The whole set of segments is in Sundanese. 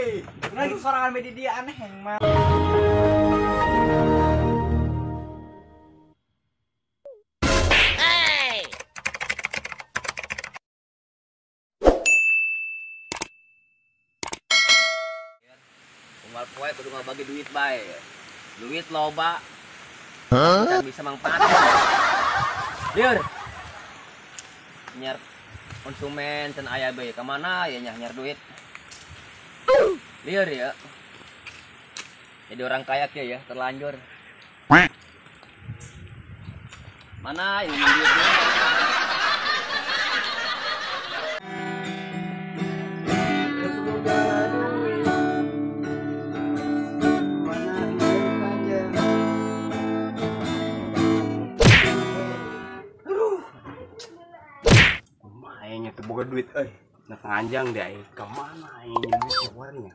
Oi. Nah gitu sorangan media dia aneh yang mah. Hey. Unggal poe kudu ngabagi duit bae. Duit loba. Huh? Bisa manfaat. Liur. Nyar konsumen can aya bae ka mana ya nyar duit. Liur ya. Jadi orang kaya ya terlanjur. Mana ini duitnya? Boga duit euy, nah panjang deh euy. Ka mana ini duit keluarnya?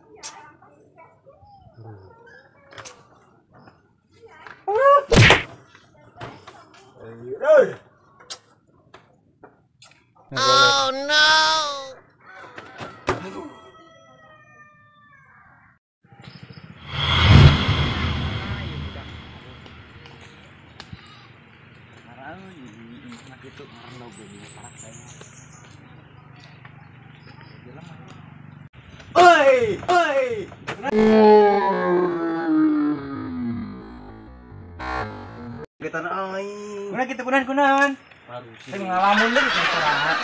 Oh no. Aduh. Itu oi, oi. Kita aing. Kunaon kitu kunaon. Parusi. Teu ngalamun deui kitu sorangan.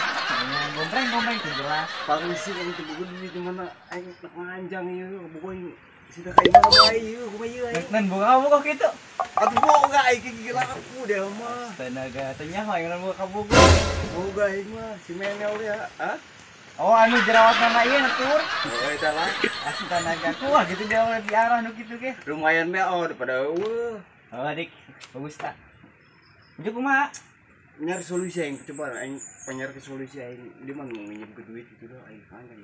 Gombreng-gombreng teu jelas. Parusi kan teu boga duit di mana aing panjang ieu boga sida ka imah bae ieu kumaha ieu aing. Nen boga boga kitu. Atuh boga aing gila aku deh mah. Tenaga teh nyaho aing boga kabogo. Boga aing mah si menel ya, hah? Oh anu jerawat nama ieu tur. Oh eta lah. Asli tenaga kuah gitu dia diarah nu kitu ge. Lumayan be oh daripada eueuh. Oh adik, bagus tak. Ujuk kumaha? Nyari solusi aing coba aing penyar ke solusi aing dia mah nginjem ke duit itu dah aing kangen.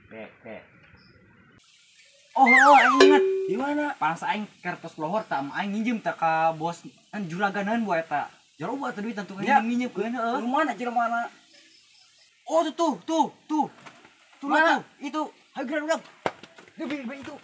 Bek. Oh, aing inget. Gimana? Panas aing kertos lohor tak aing nginjem tak ka bos an juraganan buat eta. Jauh buat duit tentu kan nginjem keun heeh. Mana jelema mana? Oh tuh. Tuh lah tuh. Itu. Hayu geura udah. Lebih itu.